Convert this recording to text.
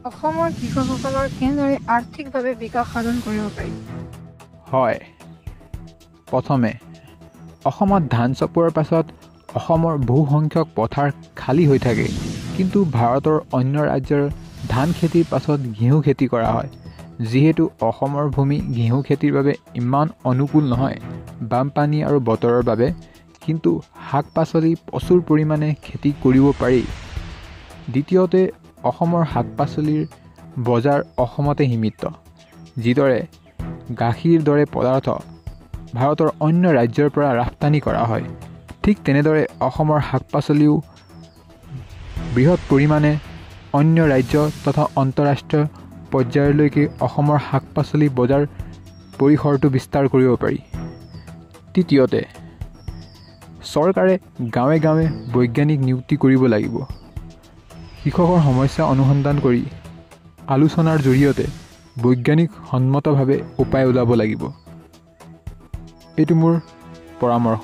অসমৰ কৃষকসকলৰ কেনেদৰে আৰ্থিকভাৱে বিকাশ সাধন কৰিব পাৰি? হয়, প্ৰথমে অসমত ধান চপোৱাৰ পাছত অসমৰ বহুসংখ্যক পথাৰ খালী হৈ থাকে, কিন্তু ভাৰতৰ অন্য ৰাজ্যৰ ধান খেতিৰ পাছত ঘেঁহু খেতি কৰা হয়। যিহেতু অসমৰ ভূমি ঘেঁহু খেতিৰ বাবে ইমান অনুকূল নহয় বানপানী আৰু বতৰৰ বাবে, কিন্তু শাক পাচলি প্ৰচুৰ পৰিমাণে খেতি কৰিব পাৰি। দ্বিতীয়তে, অসমৰ শাক পাচলিৰ বজাৰ অসমতে সীমিত। যিদৰে গাখীৰ দৰে পদাৰ্থ ভাৰতৰ অন্য ৰাজ্যৰ পৰা ৰপ্তানি কৰা হয়, ঠিক তেনেদৰে অসমৰ শাক পাচলিও বৃহৎ পৰিমাণে অন্য ৰাজ্য তথা আন্তঃৰাষ্ট্ৰীয় পৰ্যায়লৈকে অসমৰ শাক পাচলি বজাৰ পৰিসৰটো বিস্তাৰ কৰিব পাৰি। তৃতীয়তে, চৰকাৰে গাঁৱে গাঁৱে বৈজ্ঞানিক নিযুক্তি কৰিব লাগিব। কৃষকৰ সমস্যা অনুসন্ধান কৰি আলোচনাৰ জৰিয়তে বৈজ্ঞানিক সন্মতভাৱে উপায় ওলাব লাগিব। এইটো মোৰ পৰামৰ্শ।